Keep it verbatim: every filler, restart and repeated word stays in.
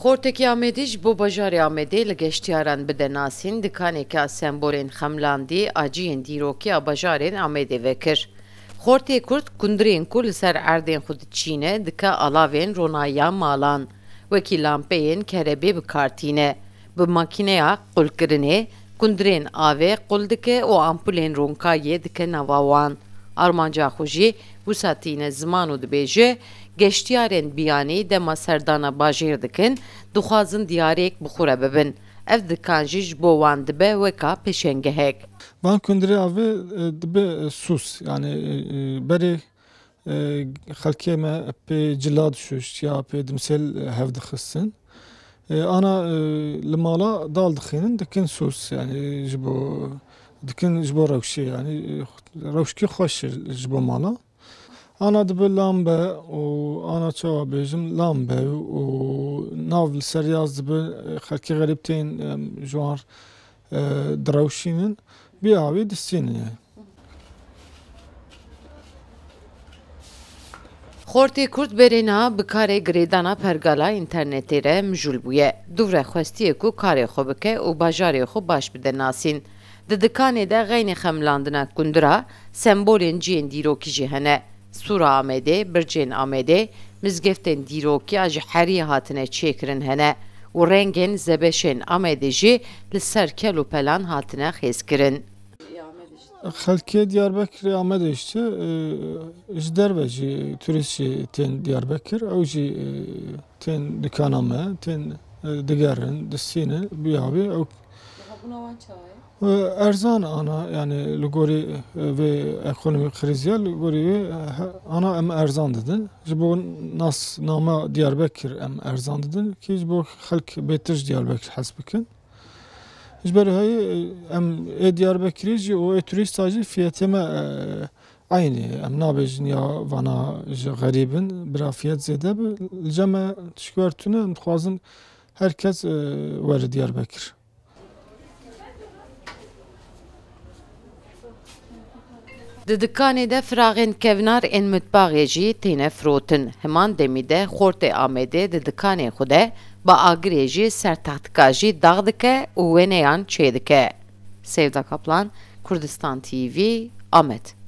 Xortekî Amedî ji bo bajarê Amedê li geştiyaran bide nasîn, dikaneke a sembolên xemlandî a cihên dîrokî a bajarên Amedê vekir. Xortê Kurd kundirên ku li ser erdên xwe diçîne, dike alavên ronayiya malan, wekî lampeyên kerebê bi kar tîne. Bi makîneya qulkirinê, kundirên avê qul dike û ampulên ronkayê dike nava wan. Armanca xwe jî wisa tîne ziman û dibêje, geştiyarên biyanî dema serdana bajêr dikin, dixwazin diyarêk bi xwe re bibin. Ev dikan jî ji bo wan dibe weka pêşengehek. Van kundirê avê, e, dibe, e, sûs, yani, e, e, berê, e, xelkê me pê cila dişuşt ya pê dimsêl, e, hev dixistin. E, ana, e, li mala dal dixînin, dikin sûs, yani ji bo, dikin ji bo rewşê, yani, e, rewşkî xweş e ji bo mala. Ana dibe lambe û ana çawa bêjim, lambe û nav li ser yaz dibe, e, xelkê xerîb tên, em, ji wan, e, direwşînin, bi awî distînin. Xortê Kurd berê niha bi karê girêdana pergala înternetê re mijûl bûye. Dûv re xwestiye ku karê xwe bike û bajarê xwe baş bide nasîn. Di dikanê de xeynî xemlandina kundira, sembolên cihên dîrokî jî hene. Stûra Amedê, bircên Amedê, mizgeftên dîrokî a ji heriyê hatine çêkirin hene û rengên zebeşên Amedê jî li ser kel û pelan hatine xêzkirin. Xelkê Diyarbekirê Amedê işte, e, ji derve jî turîst jî tên Diyarbekir, ew jî, e, tên dikana me, tên, e, digerin, distînin, bi awî ew. Niha bûna wan çawa ye? E, erzan ana, yani li gorî, e, vê ekonomîk krîzê, li gorî wê, e, he-, ana em erzan didin. Ji bo nasnama Diyarbekir em erzan didin, kî ji bo xelk bêtir ji Diyarbekir hez bikin. Ji ber heyî, em ê Diyarbekirî jî û ê turîsta jî fiyetê me, e, eynî. Em nabêjin ya vana ji xerîb in, bira fiyet zêde bi. Li cem me tişkwer tune, em dixwazin her kes, e, were Diyarbekir. Di dikanê de firaxên kevnar ên mitbaxê jî têne firotin. Heman demî de xortê Amedê di dikanê xwe de bi agirê jî ser textika jî dax dike û wêneyan çêdike. Sevda Kaplan, Kurdistan T V, Amed.